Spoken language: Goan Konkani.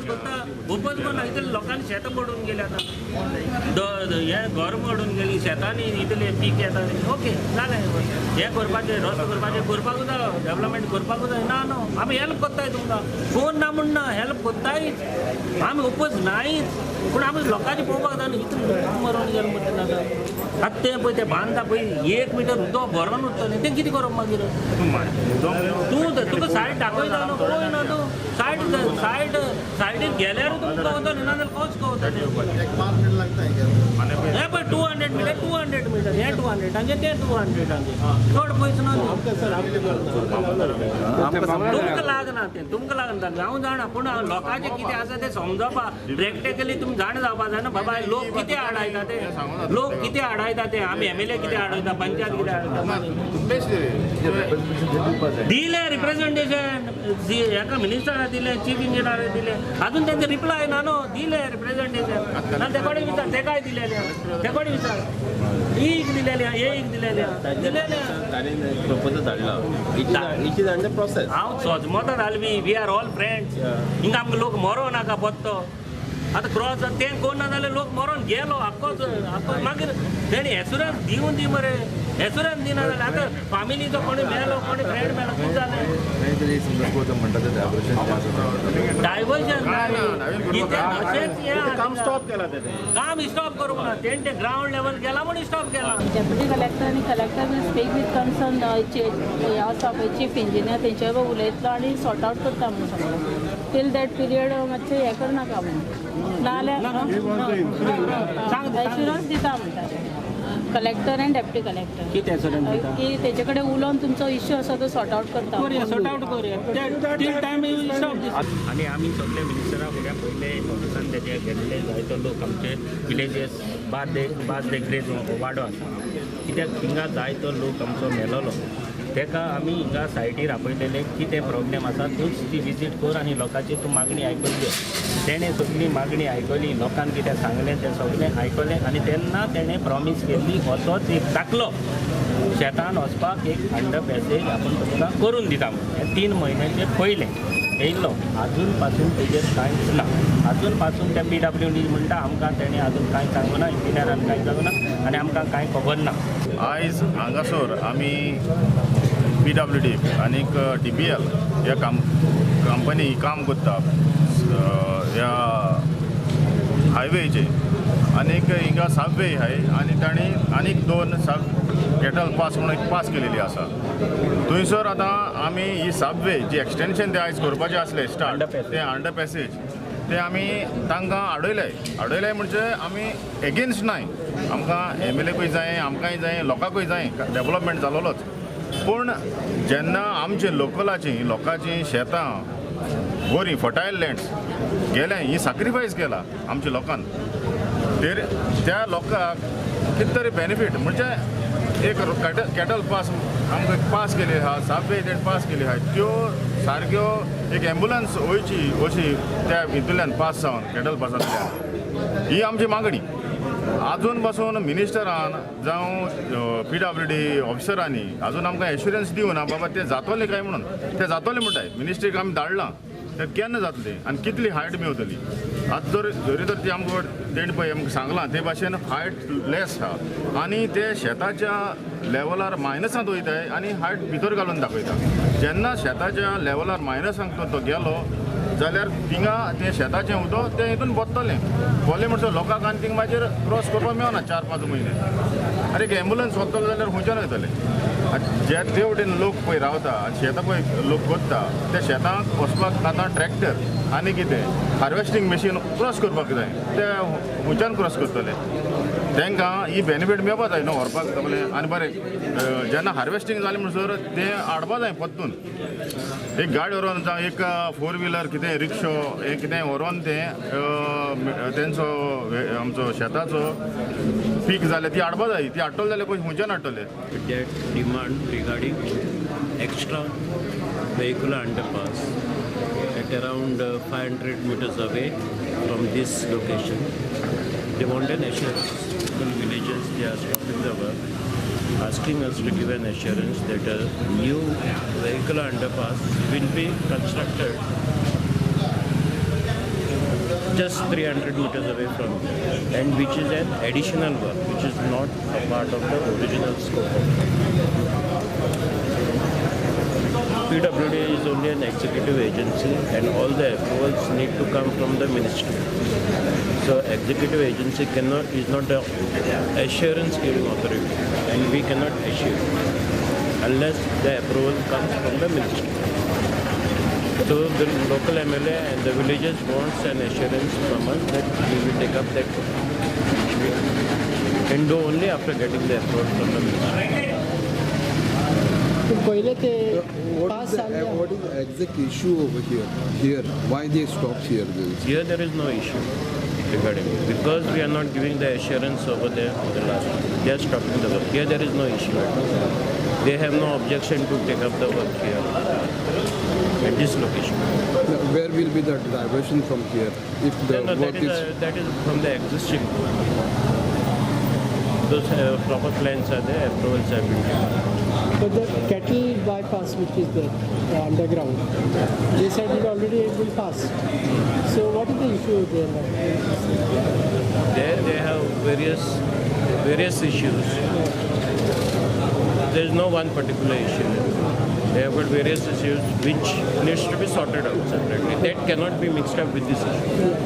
ओपोज करता, ओपोज करना. इतले लोकांनी शेतां पडून गेली आतां, हें घर पडून गेली, शेतांनी इतले पीक येता. ओके जालें, हें करपाचें, रस्तो करपाचें, करपाकूच जाय, डेवलपमेंट करपाकूच जाय. ना न्हू, आमी हेल्प करताय तुमकां, फोन ना म्हण ना, हेल्प करतायच आमी, ओपोज नायच, पूण आमी लोकांचें पळोवपाक जाय न्हू. इतले लोक मरोन गेले म्हणटा जाता. आतां तें पळय तें बांदता पळय 1 मिटर उदक भरोन उरतलें, तें कितें करप मागीर? तूं तुका सायड दाखयता न्हू, पळय ना तूं सायड सायड सायडीन गेल्यार तुमकां कवतलें, ना जाल्यार कशें कवतलें? हें पळय 200 मिटर, 200 मिटर, हें 200 हांचें, तें 200 हांचें, चड पयस ना. तुमकां लागना तें, तुमकां लागना, हांव जाणा, पूण लोकांचें कितें आसा तें समजपा प्रॅक्टिकली तुमी जाणा जावपा जाय न्हू बाबा, लोक कितें आडायता ते, लोक कितें आडायता ते, आमी एमएलए कितें आडायता, पंचायत कितें आडायता. दिलें रिप्रेझेंटेशन हेका, मिनिस्टराक दिलें, चीफ इंजिनियराक दिलें, अजून तेंचे रिप्लाय ना न्हू. दिलें रिप्रेझेंटेशन ना, ते कडेन विचार, ते काय दिलेलें, ते कडेन विचार, एक दिलेलें, एक दिलेलें, दिलेलें. प्रपोजल धाडला, प्रोसेस. हांव सजमता घालवी, we are all friends. हिंगा आमकां लोक मरो नाका पत्तो. आतां क्रॉस तें कोण ना जाल्यार लोक मरोन गेलो आक्कोच आक्को. मागीर तेणी एसुरन्स दिवन दी मरे, एसुरन्स दिना जाल्यार आतां फामिलीचो कोणी मेलो, कोणी फ्रेंड मेलो, कितें जालें? डायवर्जन कितें अशेंच काम स्टॉप केला, तें काम स्टॉप करूंक ना, तेणें तें ग्रावंड लेवल गेला म्हूण स्टॉप केला. डेप्युटी कलेक्टर आनी collector will speak with concern हे आसा पळय चीफ इंजिनियर, तेंचे बरोबर उलयतलो आनी सॉर्ट आवट करता म्हणून सांगलो. टील that period मातशें हें करनाका म्हणून, नाजाल्यार एश्युरन्स दिता म्हणटा कलेक्टर आनी डेप्युटी कलेक्टर कितें एश्युरन्स दिता की तेजे कडेन उलोवन तुमचो इश्यू आसा तो सॉर्ट आवट करता. सॉर्ट आवट करुया. आनी आमी सगळे मिनिस्टरा फुडें पयले ऑफिसान तेजे गेल्ले जायतो लोक आमचे विलेजीस बाद देग्रेज वाडो आसा, कित्याक थिंगा जायतो लोक आमचो मेलोलो, तेका आमी हिंगा सायटीर आपयलेले कितें प्रॉब्लेम आसा तूंच ती विजीट कर आनी लोकांची तूं मागणी आयकून घे. तेणें सगळी मागणी आयकली, लोकांक कितें सांगलें तें सगळें आयकलें आनी तेन्ना तेणें प्रॉमीस केल्ली असोच एक दाखलो शेतान वचपाक एक अंडर पॅसेज आपूण तुमकां करून दिता म्हणून. हें 3 म्हयन्याचे पयलें येयल्लो, आजून पासून तेजेर कांयच ना. आजून पासून त्या PWD म्हणटा आमकां तेणें आजून कांय सांगूं ना, इंजिनियरान कांय सांगूं ना आनी आमकां कांय खबर ना. आयज हांगासर आमी PWD आनीक DBL ह्या कंपनी काम करता ह्या हायवेचेर, आनीक हिंगा सबवे आहाय आनी तांणी आनीक 2 सब कॅटल पास म्हणून एक पास केलेली आसा. थंयसर आतां आमी ही सबवे जी एक्सटेंशन ते आयज करपाचें आसलें स्टार्ट, तें अंडर पॅसेज ते आमी तांकां आडयले. आडयले म्हणजे आमी एगेन्स्ट नाय, आमकां एमएलएकूय जाय, आमकांय जाय, लोकांकूय जाय डेवलपमेंट जालोलोच, पूण जेन्ना आमचे लोकलाची लोकांची शेतां बरीं फर्टायल लँड्स गेलें, ही सॅक्रिफायस केला आमच्या लोकांक, त्या लोकांक कितें तरी बेनिफीट म्हणजे एक कॅटल पास आमकां पास केली आहा, सबवे तेणें पास केली आहा, त्यो सारक्यो एक एम्बुलन्स वयची अशी त्या हितूंतल्यान पास जावन कॅटल पासांतल्यान, ही आमची मागणी. आजून पासून मिनिस्टरान जावं PWD ऑफिसरांनी आजून आमकां एश्युरन्स दिवना बाबा ते जातोले काय म्हणून. ते जातोले म्हणटाय, मिनिस्ट्रीक आमी धाडलां, ते केन्ना जातले आनी कितली हायट मेवतली. आतां जर जरी तर ती आमकां तेणें पळय आमकां सांगलां ते भाशेन हायट लेस आहा आनी ते शेताच्या लेवलार मायनसांत वयताय आनी हायट भितर घालून दाखयता. जेन्ना शेताच्या लेवलार मायनसांक तो गेलो जाल्यार थिंगा तें शेताचें उदक तें हितून बदतलें, बोल्लें म्हणसर लोकांक आनी थिंगा मागीर क्रॉस करपाक मेळना 4-5 म्हयने. आनी एक एम्बुलन्स वतलो जाल्यार खंयच्यान वयतले? जे ते वटेन लोक पळय रावता आनी शेतां पळय लोक करता, त्या शेतांक वचपाक आतां ट्रॅक्टर आनी कितें हार्वेस्टींग मशीन क्रॉस करपाक जाय, ते खंयच्यान क्रॉस करतले? तांकां ही बेनिफीट मेळपा जाय न्हू व्हरपाक सगळें. आनी बरें जेन्ना हार्वेस्टींग जालें म्हणसर तें हाडपा जाय परतून, एक गाडी व्हरोन जावं एक 4 व्हिलर कितें रिक्शो हें कितें व्हरोन तें तेंचो आमचो शेताचो पीक जालें ती हाडपा जाय, ती हाडटले जाल्यार खंयच्यान हाडटले? That demand regarding extra vehicular underpass at around 500 meters away from this location. They want an assurance. Local villagers, they are stopping the work, asking us to give an assurance that a new vehicular underpass will be constructed just 300 meters away from here, and which is an additional work, which is not a part of the original scope of work. PWD is only an executive agency and all the approvals need to come from the ministry. So executive agency cannot is not the assurance giving authority, and we cannot assure unless the approval comes from the ministry. So the local MLA and the villagers wants an assurance from us that we will take up that work, which we can do only after getting the approval from the ministry. पयले ते What pass is the, जाल्ले what is the exact issue over here? Here, why they stopped here? This? Here there is no issue regarding it because we are not giving the assurance over there for the last. They are stopping the work. Here there is no issue at all. They have no objection to take up the work here at this location. Now, where will be the diversion from here if the No, no, work that is, is? that is from the existing road. Those proper plans are there, approvals have been given. But the cattle bypass which is there underground, they said it already it will pass. So what is the issue there now? There they have various issues. There is no one particular issue. They have got various issues which needs to be sorted out separately. That cannot be mixed up with this issue.